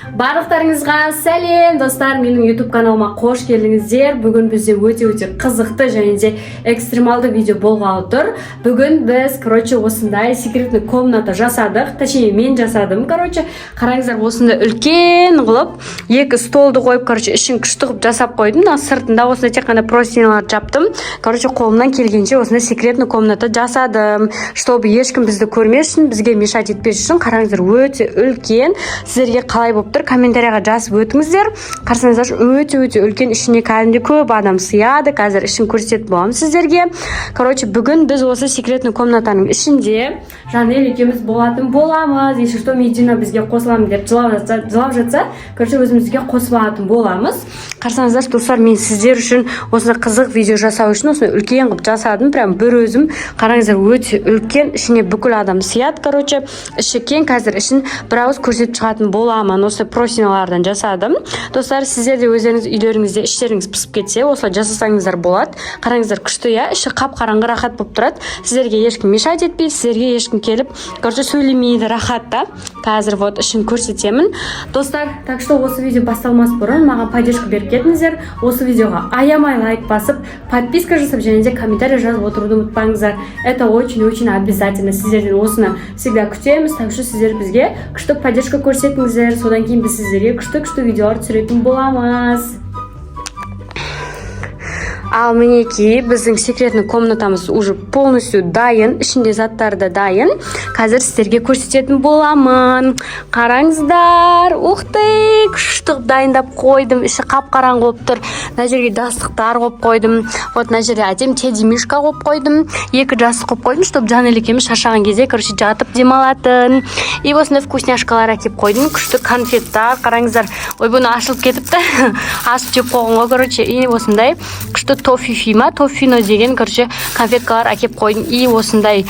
Барлықтарыңызға сәлем, достар! Менің YouTube каналыма қош келдіңіздер! Бүгін бізде өте өте қызықты және де экстремалды видео болғалы тұр. Бүгін біз, короче, осындай секретный комната жасадық, точнее, мен жасадым. Короче, қараңыздар, осындай үлкен қылып екі столды қойып, короче, ішін күшті қылып жасап қойдым. Мына сыртында осындай тек қана простыняларды жаптым. Короче, қолымнан келгенше осындай секретный комната жасадым, чтобы ешкім бізді көрмес үшін, бізге мешать етпес үшін. Қараңыздар, өте үлкен. Сіздерге қалай болып тұр, комментарийға жазып өтіңіздер. Қарасаңыздаршы, өте өте үлкен, ішіне кәдімгідей көп адам сыяды. Қазір ішін көрсететін боламын сіздерге. Короче, бүгін біз осы секретный комнатаның ішінде Жанель екеуміз болатын боламыз. Если что, Медина бізге қосыламын деп жылап жатса, короче, өзімізге қосып алатын боламыз. Қарасаңыздаршы, достар, мен сіздер үшін осындай қызық видео жасау үшін осындай үлкен қылып жасадым, прям бір өзім. Қараңыздар, өте үлкен, ішіне бүкіл адам сыяды. Короче, іші кең. Қазір ішін бір ауыз көрсетіп шығатын боламын. Осы простынялардан жасадым. Достар, сіздер де өздеріңіз үйлеріңізде іштеріңіз пысып кетсе, осылай жасасаңыздар болады. Қараңыздар, күшті, иә? Іші қап қараңғы, рахат болып тұрады. Сіздерге ешкім мешать етпейді, сіздерге ешкім келіп, короче, сөйлемейді, рахат та. Қазір вот ішін көрсетемін, достар. Так что осы видео басталмас бұрын маған поддержка беріп кетіңіздер. Осы видеоға аямай лайк басып, подписка жасап және де комментарий жазып отыруды ұмытпаңыздар. Это очень очень обязательно, сіздерден осыны всегда күтеміз. Так что сіздер бізге күшті поддержка көрсетіңіздер, содан кейін біз сіздерге күшті күшті видеолар түсіретін боламыз. Ал мінекей, біздің секретный комнатамыз уже полностью дайын, ішінде заттары да дайын. Қазір сіздерге көрсететін боламын. Қараңыздар, ух ты, күшті қылып дайындап қойдым. Іші қап қараңғы болып тұр. Мына жерге жастықтар қойып қойдым. Вот мына жерге әдемі тедди мишка қойып қойдым, екі жастық қойып қойдым, чтобы Жанель екеуміз шаршаған кезде, короче, жатып демалатын. И осындай вкусняшкалар әкеліп қойдым, күшті конфеттар. Қараңыздар, ой, бұны ашылып кетіпті, ашып жеп қойған ғой, короче. И осындай күшті тофифи ма, тофино деген, короче, конфеткалар әкеліп қойдым. И осындай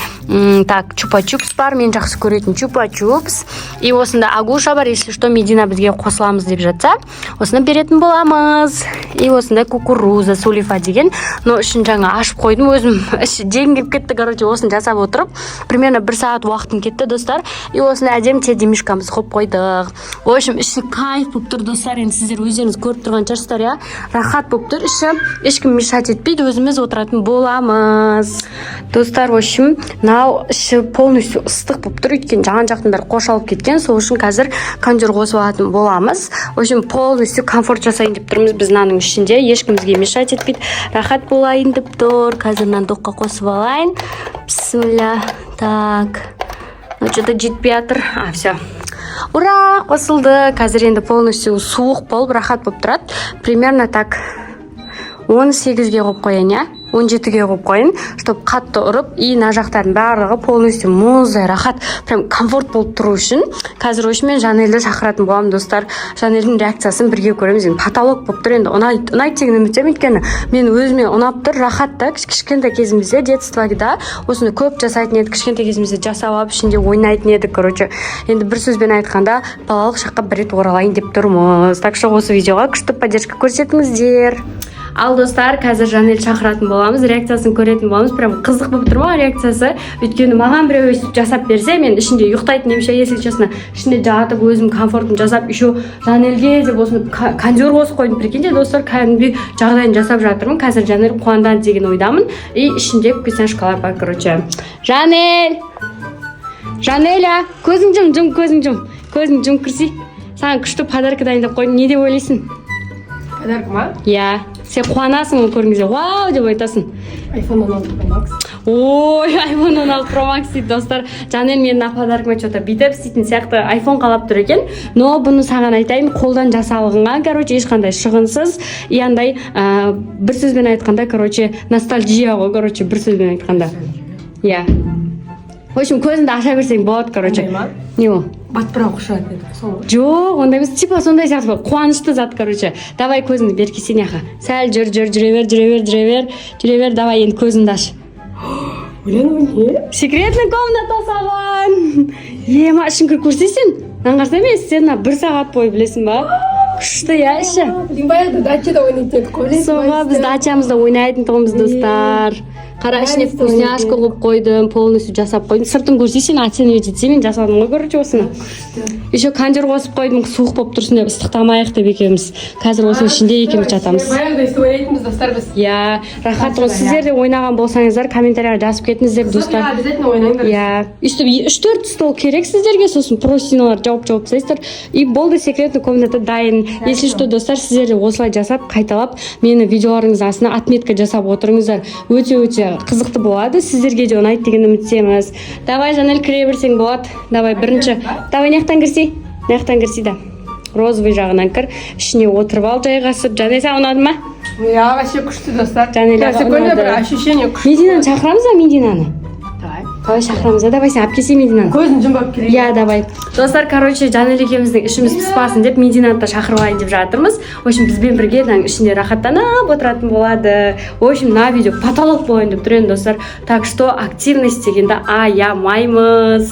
так, чупа чупс бар, мен жақсы көретін чупа чупс. И осындай агуша бар, если что, Медина бізге қосыламыз деп жатса, осыны беретін боламыз. И осындай кукуруза сулифа деген, но ішін жаңа ашып қойдым өзім, іші жегім келіп кетті. Короче, осыны жасап отырып, примерно бір сағат уақытым кетті, достар. И осындай әдемі тедди мишкамызды қойып қойдық. В общем, іші кайф болып тұр, достар. Енді сіздер өздеріңіз көріп тұрған шығарсыздар, иә? Рахат болып тұр іші, ешкім мешать етпейді, өзіміз отыратын боламыз, достар. В общем, мынау іші полностью ыстық болып тұр, өйткені жан жақтың бәрі қоршалып кеткен. Сол үшін қазір кондер қосып алатын боламыз. В общем, полностью комфорт жасайын деп тұрмыз біз мынаның ішінде, ешкім бізге мешать етпейді, рахат болайын деп тұр. Қазір мынаны тоққа қосып алайын. Бісміллә. Так, ну что то жетпей жатыр. А, все, ура, қосылды. Қазір енді полностью суық болып, рахат болып тұрады. Примерно так 18-ге қойып қояйын, иә, 17-ге қойып қояйын, чтобы қатты ұрып, и мына жақтардың барлығы полностью мұздай, рахат, прям комфорт болып тұру үшін. Қазір, в общем, мен Жанельді шақыратын боламын, достар. Жанельдің реакциясын бірге көреміз. Енді потолок болып тұр, енді ұнайды, ұнайды деген үміттемін, өйткені мен өзіме ұнап тұр, рахат та. Кішкентай кезімізде, детствода осыны көп жасайтын едік. Кішкентай кезімізде жасап алып, ішінде ойнайтын едік. Короче, енді бір сөзбен айтқанда, балалық шаққа бір рет оралайын деп тұрмыз. Так что осы видеоға күшті поддержка көрсетіңіздер. Ал, достар, қазір Жанель шақыратын боламыз, реакциясын көретін боламыз. Прям қызық болып тұр ма реакциясы, өйткені маған біреу өйстіп жасап берсе, мен ішінде ұйықтайтын едім ше, если честно. Ішінде жатып, өзім комфортын жасап, еще Жанельге деп осыны кондер қосып қойдым. Прикиньте, достар, кәдімгідей жағдайын жасап жатырмын. Қазір Жанель қуанады деген ойдамын. И ішінде вкусняшкалар бар. Короче, Жанель, Жанеля, көзің жұм, жұм, көзің жұм, көзің жұмып кірсей. Саған күшті подарка дайындап қойдым. Не деп ойлайсың? Подарок ма? Иә, сен қуанасың, оны көрген кезде «вау» деп айтасың. iPhone 16 Pro Max. Ой, iPhone 16 Pro Max дейді, достар. Жанель менің мына подаркама че то бүйтіп істейтін сияқты, iPhone қалап тұр екен. Но бұны саған айтайын, қолдан жасалынған, короче, ешқандай шығынсыз. И андай бір сөзбен айтқанда, короче, ностальгия ғой, короче, бір сөзбен айтқанда, иә. В общем, көзіңді аша берсең болады, короче. Андай ма? Не ол? Батпырақ ұшыратын еді, сол ғой. Жоқ, ондай емес, типа сондай сияқты бір қуанышты зат. Короче, давай, көзіңді бері келсең, аха, сәл жүр, жүр, жүре бер, жүре бер, жүре бер, жүре бер. Давай, енді көзіңді аш. Ойлану не? Секретный комната саған. Ема, ішін кіріп көрсей сен. Мынаны қарасай емес, сен мына бір сағат бойы, білесің ба, күшті, иә, іші. Блин, баяғыда дачада ойнайтын едік қой, білесің ба? Соға, біз дачамызда ойнайтын тұғынбыз, достар. Қара, ішіне вкусняшка қойып қойдым, полностью жасап қойдым. Сыртын көрсе, сен оценивать етсе, мен жасадым ғой, короче, осыны. Еще кондер қосып қойдым, суық болып тұрсын деп, ыстықтамайық деп екеуміз. Қазір осының ішінде екеуміз жатамыз. Баяғыда өйстіп ойнайтынбыз, достар, біз. Иә, рахат ғой. Сіздер де ойнаған болсаңыздар, комментарийға жазып кетіңіздер, достар. Обязательно ойнаңдар. Иә, өйстіп үш төрт стол керек сіздерге, сосын простынялар жауып жауып тастайсыздар, и болды, секретный комната дайын. Если что, достар, сіздер де осылай жасап, қайталап, мені видеоларыңыздың астына отметка жасап отырыңыздар. Өте өте қызықты болады, сіздерге де ұнайды деген үміттеміз. Давай, Жанель, кіре берсең болады. Давай, бірінші, давай, мына жақтан кірсей, мына жақтан кірсей да, розовый жағынан кір, ішіне отырып ал, жайғасып. Жанель, саған ұнады ма? Иә, вообще күшті, достар. Жанель, Секунда, ұнады. бір ощущение күшті. Мединаны шақырамыз ба, Мединаны? Давай. Давай, шақырамыз ба? Давай, сен алып келсей Мединаны. Көзін жұмып алып келейін. Иә, давай. Достар, короче, Жанель екеуміздің ішіміз пыспасын деп, Мединаны да шақырып алайын деп жатырмыз. В общем, бізбен бірге мынаның ішінде рахаттанып отыратын болады. В общем, мына видео потолок болайын деп тұр енді, достар. Так что активность дегенді аямаймыз.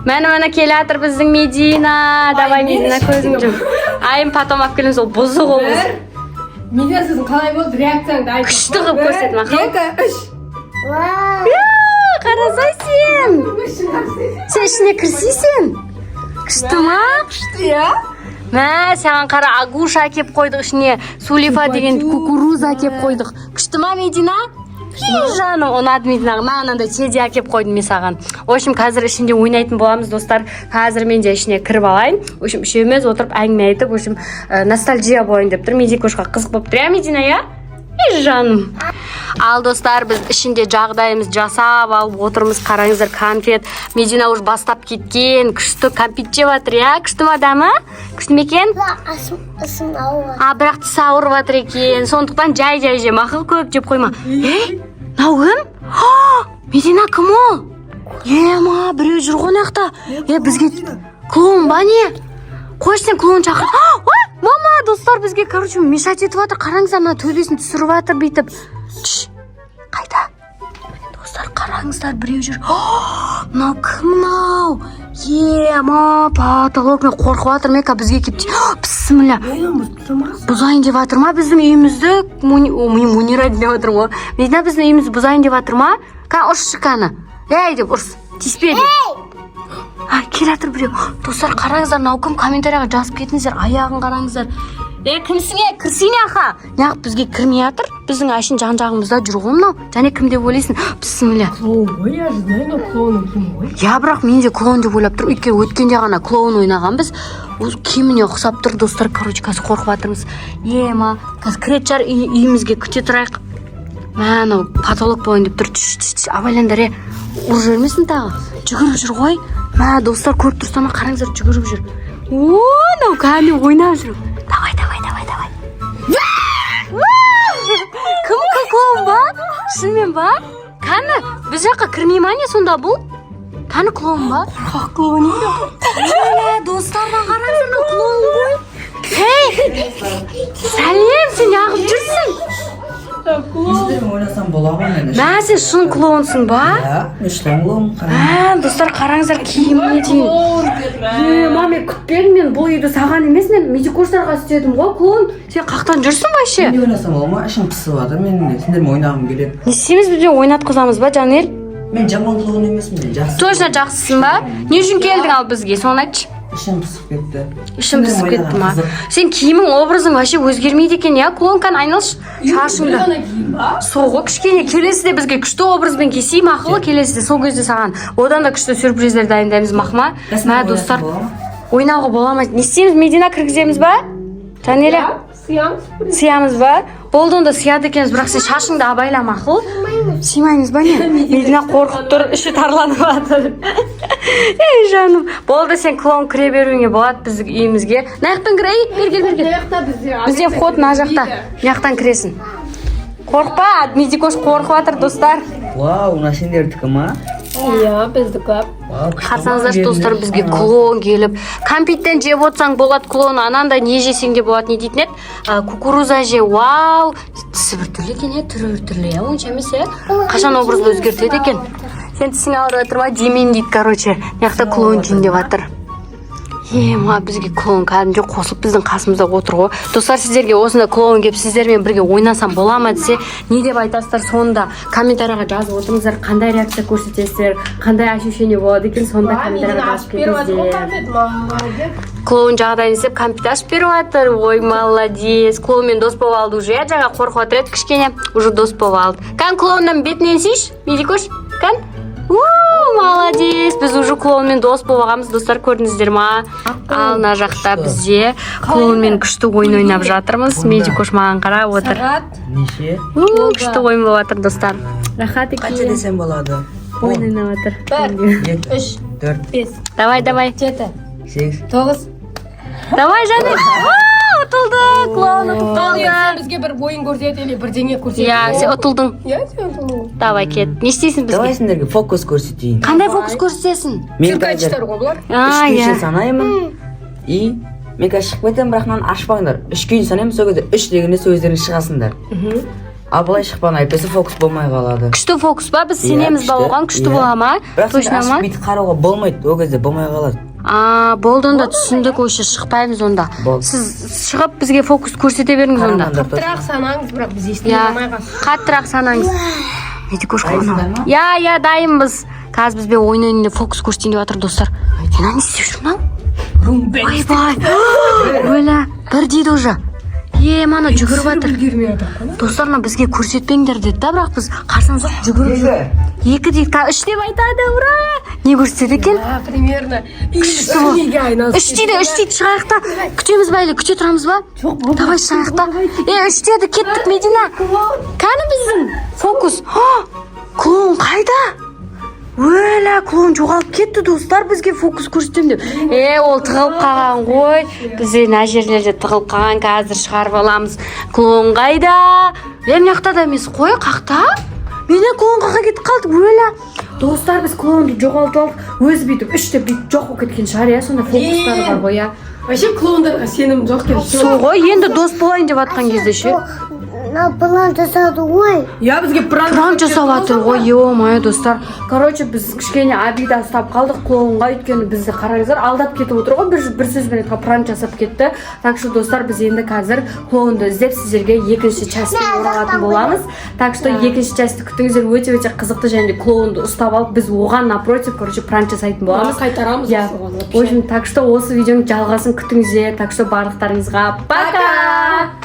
Міне, міне, келе жатыр біздің Медина. Давай, Медина, көзіңді жұм. Айым, потом алып келеміз, ол бұзық ол. Бір. Медина, сіздің қалай болды, реакцияңды айт. Күшті қылып көрсет, мақұл. Екі, үш. Қарасай сен. Сен ішіне кірсейсің. Күшті ма? Күшті, иә. Мә, саған қара, агуша әкеп қойдық ішіне, сулифа деген кукуруза әкеп қойдық. Күшті ма, Медина? Ей, жаным, ұнады Мединаға. Мә, анандай тедди әкеп қойдым мен саған. В общем, қазір ішінде ойнайтын боламыз, достар. Қазір мен де ішіне кіріп алайын. В общем, үшеуміз отырып әңгіме айтып, в общем, ностальгия болайын деп тұр. Медикошқа қызық болып тұр, иә, Медина, иә? Ей, жаным. Ал, достар, біз ішінде жағдайымыз жасап алып отырмыз. Қараңыздар, конфет. Медина уже бастап кеткен. Күшті кәмпит жеп жатыр, иә? Күшті ма дәмі? Күшті ме екен? Асым ауыр. А, бірақ тісі ауырып жатыр екен. Сондықтан жай жай же, мақұл, көп жеп қойма. Ей, мынау кім? А, Медина, кім ол? Ема, біреу жүр ғой мына жақта. Е, бізге клоун ба, не? Қойшы, сен клоун шақыр. А, ой, мама, достар, бізге, короче, мешать етіп жатыр. Қараңыздар, мына төбесін түсіріп жатыр бүйтіп. Чш, қайда? Достар, қараңыздар, біреу жүр. А, мынау кім мынау? Ема, потолок, мен қорқып жатырмын, е, бізге келіп. Бісміллә. Бұзайын деп жатыр ма біздің үйімізді? О, мен Мунира деп жатырмын ғой. Медина, біздің үйімізді бұзайын деп жатыр ма? Ка, ұрысшы, кәні. Ей деп ұрыс. Тиіспе деп. А, келе жатыр біреу. Достар, қараңыздар, мынау кім? Комментарийға жазып кетіңіздер. Аяғын қараңыздар. Е, кімсің, е? Кірсейін аха. Неғып бізге кірмей жатыр? Біздің әшейін жан жағымызда жүр ғой мынау. Және кім деп ойлайсың? Бісміллә. Клоун ғой, я же знаю, но клоун кім ғой. Я, бірақ мен де клоун деп ойлап тұрмын, өйткені өткенде ғана клоун ойнағанбыз. Ол киіміне ұқсап тұр, достар. Короче, қазір қорқып жатырмыз. Ема, қазір кіретін шығар үйімізге, күте тұрайық. Мә, анау потолок болайын деп тұр. Түш, түш, түш, абайлаңдар, е, ұрып жібермесін тағы. Жүгіріп жүр ғой. Мә, достар, көріп тұрсыздар ма? Қараңыздар, жүгіріп жүр. О, мынау кәдімгі ойнап жүр. Давай, давай, давай, давай. Кім, кім, клоун ба? Шынымен ба? Кәні, біз жаққа кірмей ма, не сонда бұл? Кәні, клоун ба? Қорқақ клоун. Өлә, достардан, қараңыздар, мынау клоун ғой. Ей, сәлем, сен неғып жүрсің? Сіздермен ойнасам бола ма мен? Мә, сен шын клоунсың ба? Иә, мен шын клоун. Мә, достар, қараңыздар, киіміне дейін. Е, ма, мен күтпедім. Мен бұл үйді саған емес, мен медикоштарға істедім ғой. Клоун, сен қаяқтан жүрсің вообще? Мен ойнасам бола ма? Ішім пысып жатыр менің де. Сендермен ойнағым келеді. Не істейміз, бізбен ойнатқызамыз ба, Жанел? Мен жаман клоун емеспін, мен жақсы. Точно жақсысың ба? Не үшін келдің ал бізге, соны айтшы. Ішім пысып кетті. Ішің пысып Сендермен кетті ма? ойнаған қызық. Сен киімің, образың вообще өзгермейді екен, иә, клоун? Кәне, айналшы, шашыңды. Ғана киім ба? Сол ғой, кішкене келесіде бізге күшті образбен келсей, мақұл. Келесіде сол кезде саған одан да күшті сюрприздер дайындаймыз, мақма. Мә, достар, Бола ма? Ойнауға бола ма? Не істейміз, Медина, кіргіземіз ба, Жанеля? Сыямыз. Сыямыз ба? Болды онда, сыяды екенбіз. Бірақ сен шашыңды абайла, мақұл. Сыймаймыз ба, не? Медина қорқып тұр, іші тарланып жатыр. Ей, жаным, болды, сен клоун, кіре беруіңе болады біздің үйімізге. Мына жақтан кір, ей, бері кел, бері кел. Мына жақта бізде. Бізде вход мына жақта, мына жақтан кіресің. Қорықпа, Медикош қорқып жатыр, достар. Вау, мына сендердікі ма? Иә, біздікі. Вау, күшті. Қарасаңыздаршы, достар, бізге клоун келіп, кәмпиттен жеп отырсаң болады, клоун, анандай не жесең де болады, не дейтін еді? А, кукуруза же. Вау, тісі біртүрлі екен, иә, түрі біртүрлі, иә, онша емес, иә. Қашан образды өзгертеді екен? Сен тісің ауырып жатыр ма? Жемеймін дейді. Короче, мына жақта клоун жейін деп жатыр. Ема, бізге клоун кәдімгідей қосылып, біздің қасымызда отыр ғой. Достар, сіздерге осындай клоун келіп, сіздермен бірге ойнасам бола ма десе, не деп айтасыздар? Соны да комментарийға жазып отырыңыздар. Қандай реакция көрсетесіздер, қандай ощущение болады екен, соны да комментарийға жазып Ашып беріп жатыр ғой кетіңіздер. Кәмпит, молодец. Клоун жағдайын істеп, кәмпит ашып беріп жатыр. Ой, молодец, клоунмен дос болып алды уже, иә. Жаңа қорқып отыр еді кішкене, уже дос болып алды. Кән, клоунның бетінен сүйші, Медикош, кән. У, молодец, біз уже клоунмен дос болып алғанбыз, достар, көрдіңіздер ма? Ал мына жақта бізде клоунмен күшті ойын ойнап жатырмыз. Медикош маған қарап отыр. Сағат Неше? У, күшті ойын болып жатыр, достар, рахат Қанша екен. Десем болады? Ойын ойнап жатыр. Бір, Екі, үш, төрт, бес, Давай, давай. жеті, сегіз. тоғыз. Давай, жаным. Ұтылды, клоун ұтып Ал енді қалды. сен бізге бір ойын көрсет или бірдеңе көрсет. Иә, сен ұтылдың. Иә, сен ұтылдың. Давай, кет, не істейсің Давай бізге? сендерге фокус көрсетейін. Қандай фокус көрсетесің? Мен Циркачтар қазір ғой бұлар. А, үшке иә. шейін санаймын. И мен қазір шығып кетемін, бірақ мынаны ашпаңдар. Үшке дейін санаймын, сол кезде үш дегенде сол өздерің шығасыңдар. Ал былай шықпаған, әйтпесе фокус болмай қалады. Күшті фокус па? Біз Иә, сенеміз ба күшті. оған? Күшті Иә. бола ма? Бірақ Точно сендер ма? ашып бүйтіп қарауға болмайды, ол кезде болмай қалады. А, болды онда, түсіндік, вообще шықпаймыз онда. Болды. Сіз шығып, бізге фокус көрсете беріңіз онда. Қарамаңдар точно. Қаттырақ санаңыз, бірақ біз естімей Иә, алмай қалсақ. қаттырақ санаңыз. Медикош. Дайынсыздар ма? Иә, дайынбыз. Қазір бізбен ойын ойнап, фокус көрсетейін деп жатыр, достар. Мына не істеп жүр мынау? Ойбай, өлә, бір дейді уже. Е, мана жүгіріп жатыр. Үлгермей жатыр ғой. Достар, мына бізге көрсетпеңдер деді да, бірақ біз қарасаңыз, жүгіріп жүр. Екі. Екі дейді, үш деп айтады, ура! Не көрсетеді екен? А, примерно. Күшті бол. Неге айналысып Үш дейді, үш дейді, шығайық та. Күтеміз ба или күте тұрамыз ба? Жоқ, болды. Давай шығайық та. Е, үш деді, кеттік, Медина. Кәні біздің фокус? А, клоун қайда? Өлә, клоун жоғалып кетті, достар, бізге фокус көрсетемін деп. Е, ол тығылып қалған ғой. Бізде мына жерлерде тығылып қалған, қазір шығарып аламыз. Клоун қайда? Е, мына жақта да емес қой, қақта? Менен клоун қаққа кетіп қалды, өлә. Достар, біз клоунды жоғалтып алдық. Өзі бүйтіп үш деп бүйтіп жоқ болып кеткен шығар, иә, сондай фокустары бар ғой, иә. Вообще клоундарға сенім жоқ деп. Сол ғой, енді дос болайын деп жатқан кезде ше. Мына план жасады ғой. Иә, бізге пранк. Пранк жасап жатыр ғой, ё-моё, достар. Короче, біз кішкене обида ұстап қалдық клоунға, өйткені бізді, қараңыздар, алдап кетіп отыр ғой, бір сөзбен айтқан, пранк жасап кетті. Так что, достар, біз енді қазір клоунды іздеп, сіздерге екінші частьпен оралатын боламыз. Так что екінші частьті күтіңіздер, өте өте қызықты және де клоунды ұстап алып, біз оған напротив, короче, пранк жасайтын боламыз. Қайтарамыз Иә. соған В общем, так что осы видеоның жалғасын күтіңіздер. Так что барлықтарыңызға пока!